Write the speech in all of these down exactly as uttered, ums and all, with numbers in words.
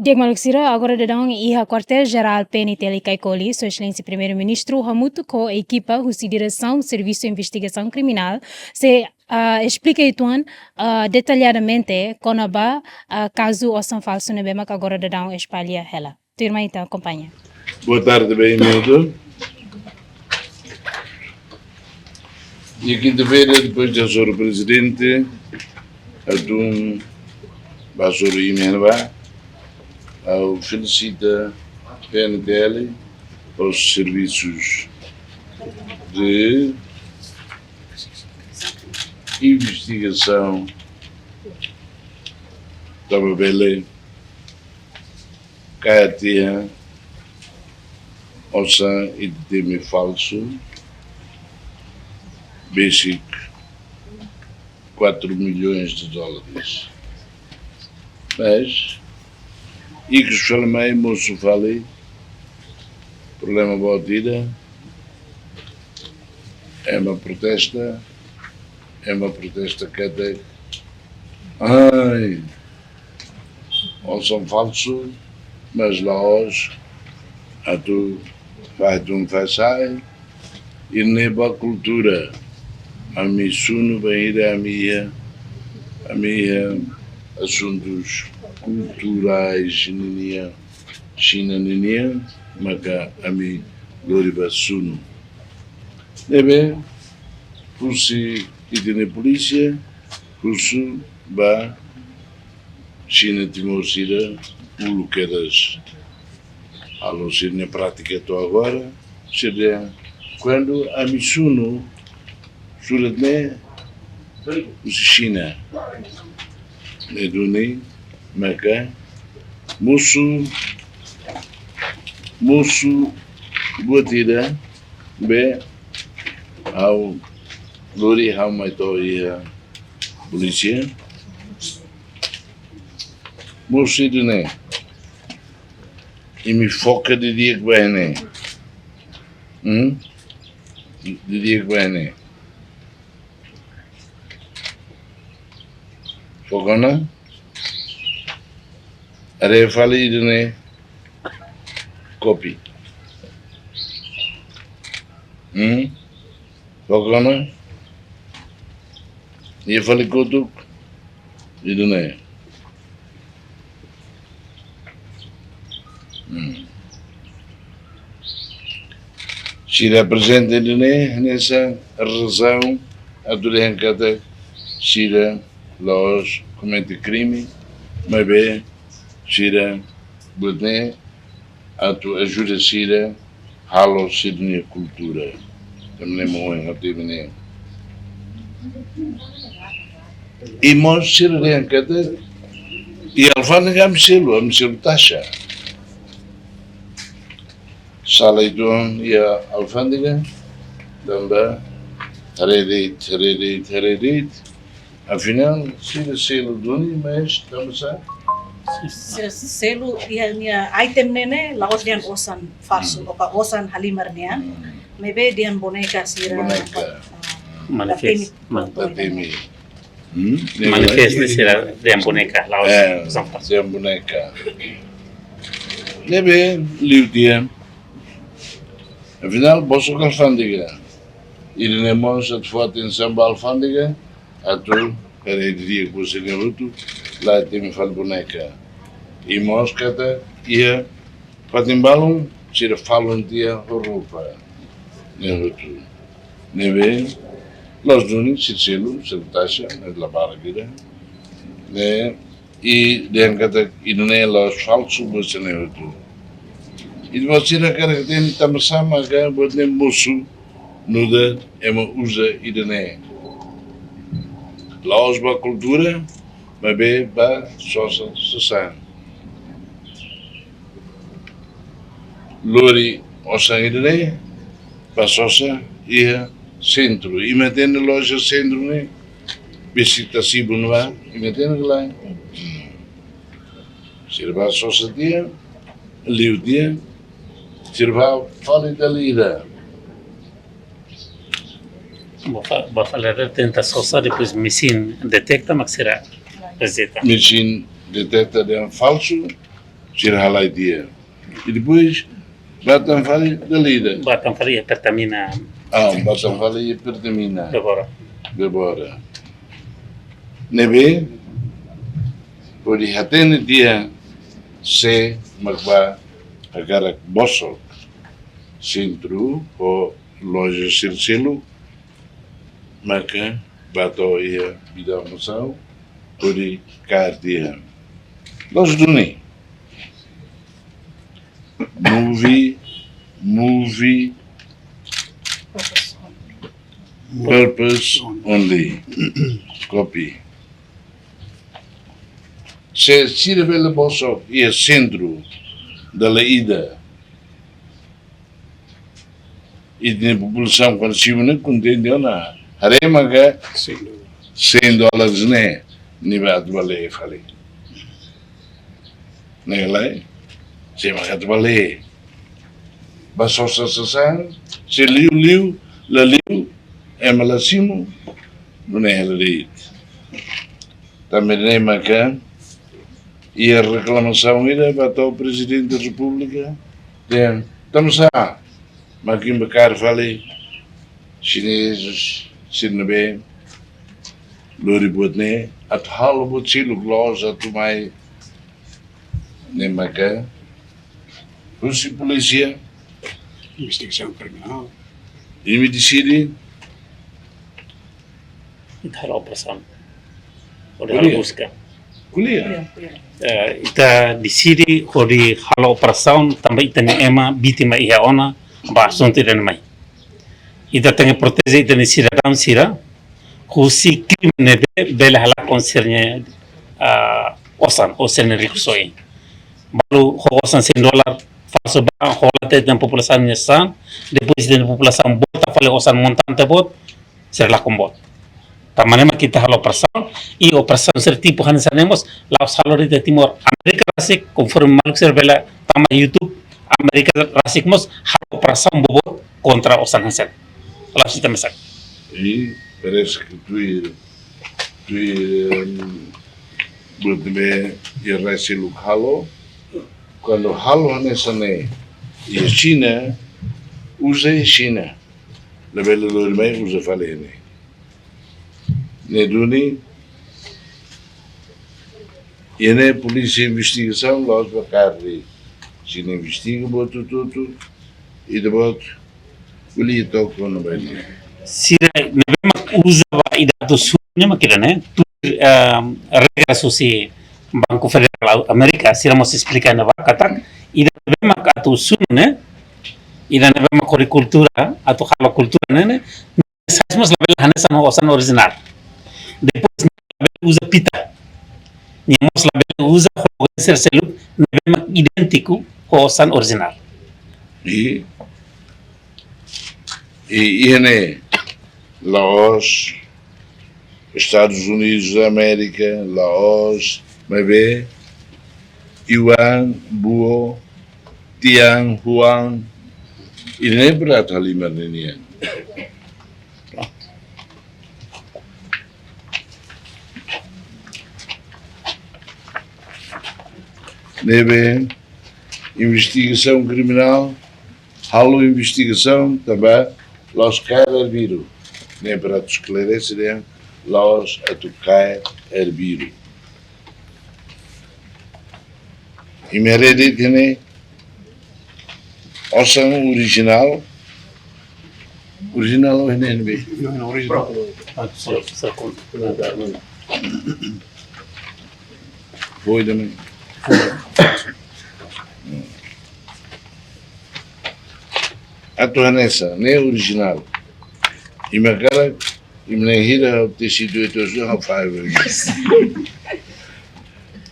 Di'ak maluk sira, agora daudaun iha Kuartél Jerál P N T L Caicoli, Sua Exelénsia Primeiru-Ministru hamutuk ho ekipa husi Diresaun Servisu Investigasaun Kriminál sei, ah, esplika uitoan, ah, detalladamente kona-ba, ah, kazu osan falsu ne'ebé maka agora daudaun espalla hela. Tuirmai ita akompaña. Boa tarde, bem-vindo. E quinta-feira, depois de senhor Presidente, atu bá hasoru imi iha ne'ebá, ha'u felisita P N T L, os serviços de investigação, tanba bele kaer tiha osan ida temi falsu, besik quatro milhões de dólares. Mas, ikus fali mai, mosu fali, problema boot ida, ema protesta, ema protesta katak, ai, osan falsu, mas la'ós atu fahe tun fahe sa'e, ida-ne'e ba kultura. Ami sunu bainhira ami iha, ami iha asuntus kulturais ninian, Xina ninian, maka ami lori ba sunu. Ne'ebé, husi ita-nia polísia, husu ba Xina Timor sira, uluk kedas halo sira-nia prátika to'o agora, sira, kuandu ami sunu surat ne'e husi Xina, ne'e duni maka mosu, mosu buat ida be ha'u lori ha'u mai to'o iha polísia. Mosu ida-ne'e, imi foka didi'ak ba ne'e. Hmm? Didi'ak ba ne'e. Foka ona. Haree fali ida-ne'e kopi. Hmm? Foka ona. Iha fali kotuk ida-ne'e. Hmm. Sira aprezenta ida-ne'e hanesan razaun atu dehan katak sira la'ós komete krime, maibé sira buat ne'e atu ajuda sira halo sira-nia kultura. Tanba ne'e mak ohin ha'u temi ne'e. I mós sira dehan katak iha alfándega ami selu, ami selu taxa. Sala uitoan iha alfándega, tanba haree de'it, haree de'it, haree de'it. Afinál, sira selu duni, mas tanba sá? Sira selu iha nia item ne'e ne'e, la'ós dehan osan falsu, Hmm. ou ka osan halimar nian. Hmm. Maibé dehan boneka sira. Boneka. Ah, Manifest. Datemi. Man-, datemi. Hmm? Manifest ne'e sira dehan boneka, la'ós Eh, osan falsu. Dehan boneka. Ne'ebé, liu tiha. Afinál, bosok alfándega. Ida-ne'e mós atu fó atensaun ba alfándega, atu haree didi'ak ba sira-nia hotu, la temi fali boneka. I mós katak iha fatin balun, sira falun tiha ho roupa nia hotu. Ne'ebé, la'ós duni, sira selu, selu taxa, ne'e la barak ida. Ne'e, i dehan katak ida-ne'e la'ós falsu buat sira-ne'e hotu. I depois sira hakarak hatene tanba sá maka buat ne'e mosu nu'udar ema uza ida-ne'e. La'ós ba kultura, maibé ba sosa sasán. Lori osan ida-ne'e ba sosa iha sentru. Imi hatene loja sentru ne'e, besik Tasibun ne'ebá, imi hatene ka lae? Sira ba sosa tiha, liu tiha, sira ba fali dala ida. Ba fa-, ba fali dala ida tenta sosa, depois mesin deteta, mak sira rejeita. Mesin deteta dehan falsu, Sira halai tiha. I depois, ba tan fali dala ida. Ba tan fali iha Pertamina. Ah, ba tan fali iha Pertamina. Bebora. Bebora. Ne'ebé, hodi hatene tiha sé mak ba hakarak bosok sentru ho loja sira seluk, maka ba to'o iha Bidau Masau, hodi kaer tiha. Loos duni. Movie, movie, purpose only. Copy. Se sira bele bosok iha sentru dala ida, ita-nia populasaun kuandu simu ne'e kontente ona. Haree maka cem dólares ne'e, nia ba atu bá lee fali. Ne'e lae, sé maka atu bá lee. Ba sosa sasán, se liu liu, la liu, ema la simu, nune'e hela de'it. Tanba ne'e maka iha reklamasaun ida ba to'o Prezidente Repúblika, dehan, tanbasá mak imi bá kaer fali xinezes sira ne'ebé lori buat ne'e, atu halo buat seluk loos atu mai, ne'e maka husi polísia, investigasaun kriminál, imi deside, ita halo operasaun. Hodi halo buska. Ko'alia. Eh, ita deside hodi halo operasaun tanba ita-nia ema vítima iha ona ba asuntu ida-ne'e mai. Ita tenke proteje ita-nia sidadaun sira husi krime ne'ebé bele halakon sira-nia, ah, osan, osan ne'e rikusoin. Balu ho osan cem dólar falsu ba, hola tiha ita-nia populasaun nia sasán, depois ita-nia populasaun bota fali osan montante boot, sira lakon boot. Tanba ne'e mak ita halo operasaun, i operasaun sira tipu hanesan ne'e mós la'ós halo de'it iha Timor. Amérika rasik, konforme maluk sira bele tama YouTube, Amérika rasik mós halo operasaun boboot kontra osan hanesan ne'e. La'ós ita mesak. I parese ke tuir, tuir, em, buat ne'ebé iha rai seluk halo, kuandu halo hanesan ne'e iha Xina, uza iha Xina. Labele lori mai uza fali iha ne'e. Ne'e duni, iha ne'e polísia investigasaun la'ós ba kaer de'it. Sira investiga buat hotu-hotu, i depois ko'alia to'o kona-ba ne'e. Sira ne'ebé mak uza ba ida atu sunu ne'e mak ida-ne'e, tuir, ehm, regras husi Banku Federál Amérika, sira mós esplika ne'ebá katak, ida ne'ebé mak atu sunu ne'e, ida ne'ebé mak hodi kultura, atu halo kultura ne'e, ne'e, sai mós labele hanesan ho osan orijinál. Depois nia labele uza pita. Nia mós labele uza ho sira seluk ne'ebé mak idéntiku ho osan orijinál. I, i, iha ne'e la'ós Estadus Unidus da Amérika, la'ós, maibé Yuan, Buo, Tian, Huan, i ne'e berat halimar ninian. Ne'ebé investigasaun kriminál, halo investigasaun tanba la'ós kaer arbiru. Ne'e para atu esklarese dehan la'ós atu kaer arbiru. Imi haree de'it iha ne'e osan orijinál. Orijinál ou N N B? Não, não, orijinál. Ah, só, só com. Foi também. Atu hanesan, ne'e orijinál. Imi hakarak, imi na'in hira ha'u tesi duit osan ha'u faive.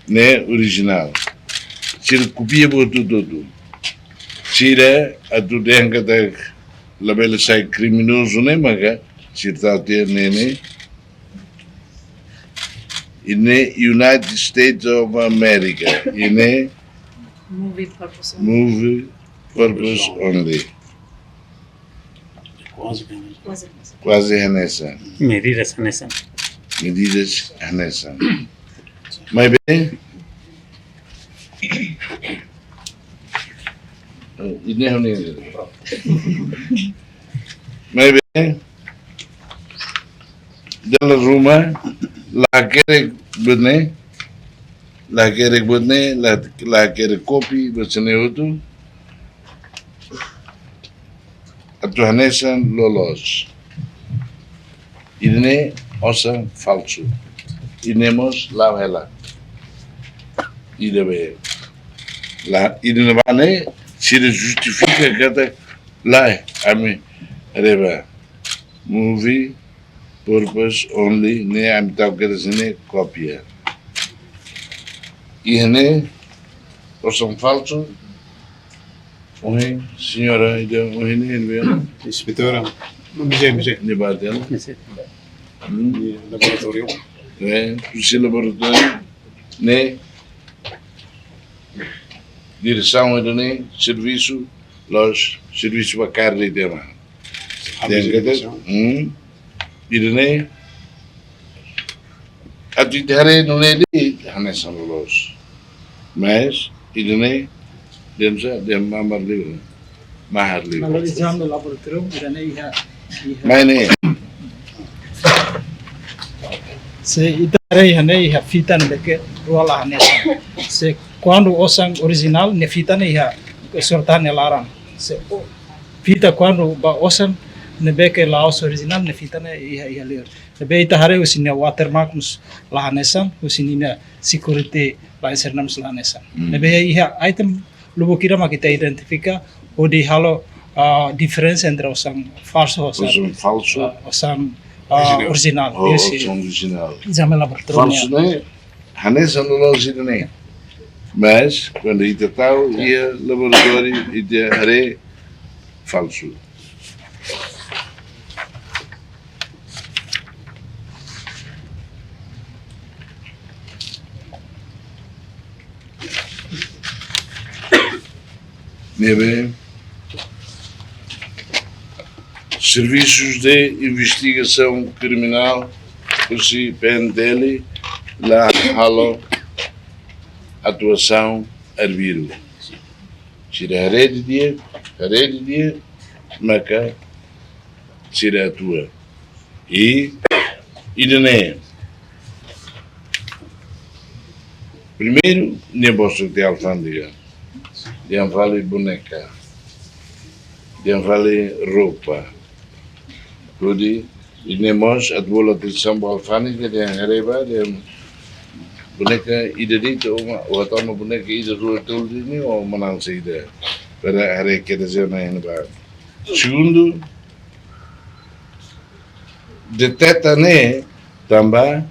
Ne'e orijinál. Sira kopia buat hotu-hotu. Sira atu dehan katak labele sai kriminozu ne'e maka sira tau tiha ne'e ne'e. I ne'e United States of America. I ne'e Movie purpose only. Movie purpose only. Kuaze, kuaze. Kuaze hanesan. Medidas hanesan. Medidas hanesan. Maibé, Ne'e, ne'e. Maibé, dala ruma, la hakerek buat ne'e, la hakerek buat ne'e, la, la hakerek kopi, buat sira-ne'e hotu. Atu hanesan loloos. Ida-ne'e osan falsu. Ida-ne'e mós la'o hela. Ida be. La, ida-ne'ebá ne'e, sira justifika katak lae, ami haree ba. Movie purpose only, ne'e ami tau kedas ne'e kópia. Iha ne'e, osan falsu, ohin, señora, ida, ohin ne'e, ne'e, Inspetora. Mije, mije. Ne'e ba tiha ona. Mije. Hmm? Ne'e laboratóriu. Eh, husi laboratóriu. Ne'e, diresaun ida-ne'e, servisu, la'ós servisu ba kaer de'it ema. Habis. Dehan katak, diresaun. Hmm, ida-ne'e, atu ita haree nune'e de'it, hanesan loloos. Mas, ida-ne'e, dehan sá, dehan mamar liu. Mahar liu. Lalu ezame laboratóriu, ida-ne'e iha, iha. Mai ne'e. Se ita haree iha ne'e iha fita ne'ebé ke rua la hanesan. Se kuandu osan orijinál ne'e fita ne'e iha surat ne'e laran. Se fita kuandu ba osan ne'ebé ke la'ós orijinál ne'e fita ne'e iha, iha liur. Ne'ebé ita haree husi nia watermark mós la hanesan, husi nia security license mós la hanesan. Hmm. Ne'ebé iha item lubuk hira mak ita identifika hodi halo, ah, diferensa entre osan falsu ho osan, osan falsu, ah, osan, ah, orijinál. Orijinál. Oh, isi osan orijinál. Ezame laboratóriu. Falsu ne'e hanesan loloos ida-ne'e. Mas, kuandu ita tau iha laboratóriu, ita haree falsu. Ne'ebé, servisus de investigasaun kriminál, husi P N T L, la halo atuasaun arbiru. Sira haree didi'ak, haree didi'ak, maka sira atua. I, ida-ne'e. Primeiru, ne'e bosok tiha alfándega. Dehan fali boneka. Dehan fali roupa. Hodi, ida-ne'e mós atu bolu atensaun ba alfándega, dehan haree ba, dehan boneka ida de'it, o ma, o tau ona boneka ida rua tolu de'it ne'e, o manán saida. Para haree kedas iha ne'ebá. Segundu, deteta ne'e tanba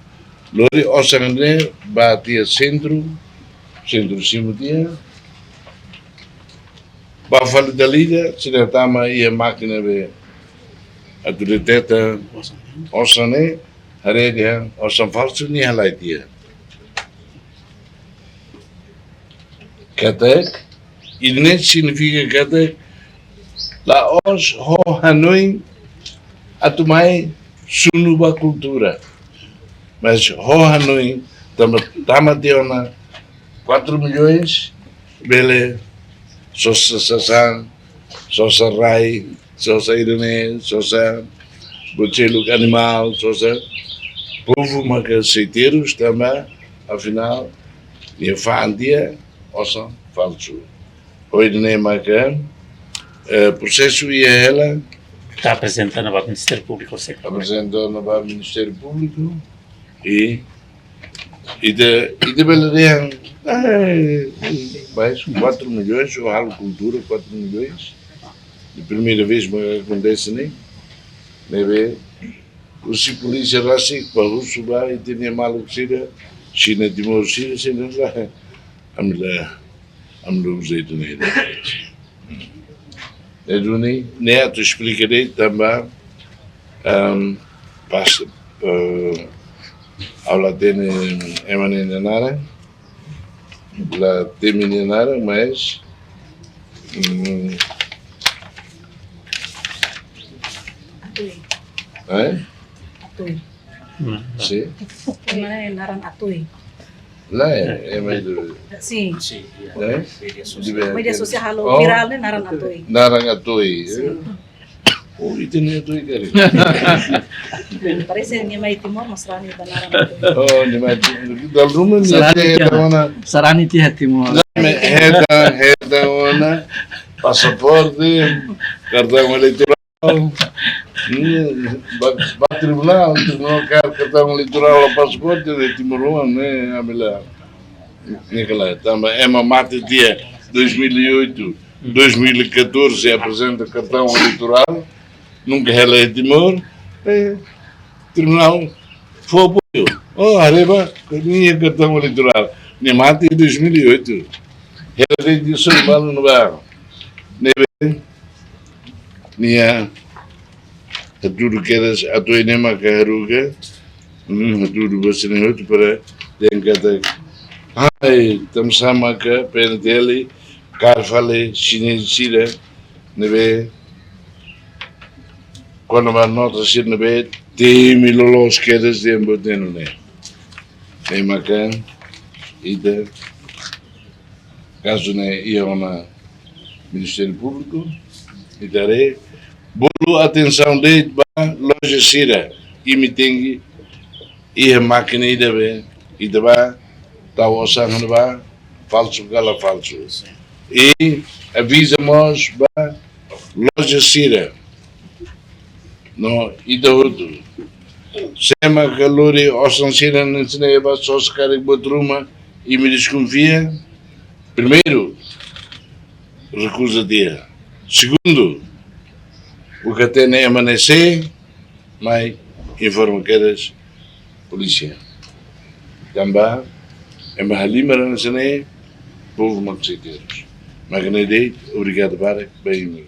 lori osan ne'e ba tiha sentru, sentru simu tiha. Ba fali dala ida, sira tama iha mákina be atu deteta osan ne'e, haree dehan osan falsu nia halai tiha. Katak, ida-ne'e signifika katak, la'ós ho hanoin atu mai sunu ba kultura. Mas ho hanoin tama, tama tiha ona quatro milhões, bele sosa sasán, sosa rai, sosa ida-ne'e, sosa buat seluk animál, sosa povu maka sei terus tanba, afinál, nia fa'an tiha osan falsu. Ho ida-ne'e maka, eh, prosesu iha hela. Ita aprezenta ona ba Ministériu Públiku, se aprezenta ona ba Ministériu Públiku. I, ita, ita bele dehan, eh, mais quatro milhões, o halo kultura quatro milhões. De primeira vez, mas acontece ne'e. Ne'ebé, husi polísia rasik, ba husu ba, ita-nia maluk sira, Xina Timor sira, sira la, ami la, ami la uza ida-ne'e. Ne'e duni, ne'e atu esplika de'it tanba, ehm, pas, eh, ha'u la hatene ema ne'e nia naran, la temi nia naran, mas, mm, Atui. Eh? Atui. Hmm. Sin. Ema ne'e naran Atui. Lae, ema ida. Sin. Sin, ya. Eh? Media sosiál. Media sosiál halo virál ne'e naran Atoi. Naran Atoi, eh? Sin. Oh, ita-nia Atoi karik. Parese nia mai Timor, mas sarani ba naran Atoi. Oh, nia mai Timor. Dala ruma nia sarani tiha ona. Sarani tiha Timor. Lae, hetan, hetan ona. Pasaporte, kartaun eleitorál. Hmm, ba, ba tribunál, tribunál kaer kartaun eleitorál, pasaporte, ne'e timoroan, ne'e ami la. Ne'e kala, tanba ema mate tiha dois mil e oito, dois mil e catorze, aprezenta kartaun eleitorál, nunka hela iha Timor, eh, tribunál fó apoiu. Oh, haree ba, nia kartaun eleitorál, nia mate dois mil e oito. Hela de'it, soe balu no ba. Ne'ebé, nia hatudu kedas atu ema ne'ebé haruka, hmm, hatudu ba sira hotu para dehan katak, ai, tanba sá maka P N T L kaer fali xinés sira ne'ebé, kona-ba nota sira ne'ebé temi loloos kedas dehan buat ne'e. Ne'e maka ita kazu ne'e iha ona Ministériu Públiku, ita haree, bolu atensaun de'it ba loja sira, imi tenke iha mákina ida be, ita bá tau osan ne'ebá, falsu ka la falsu. I aviza mós ba loja sira, no ita hotu. Sé maka lori osan sira hanesan ne'e ba sosa karik buat ruma, imi deskonfia. Primeiru, rekuza tiha. Segundu, buka hatene ema ne'e sé, mai informa kedas polísia. Tanba ema halimar hanesan ne'e, povu mak sei terus. Mak ne'e de'it, obrigadu barak ba imi.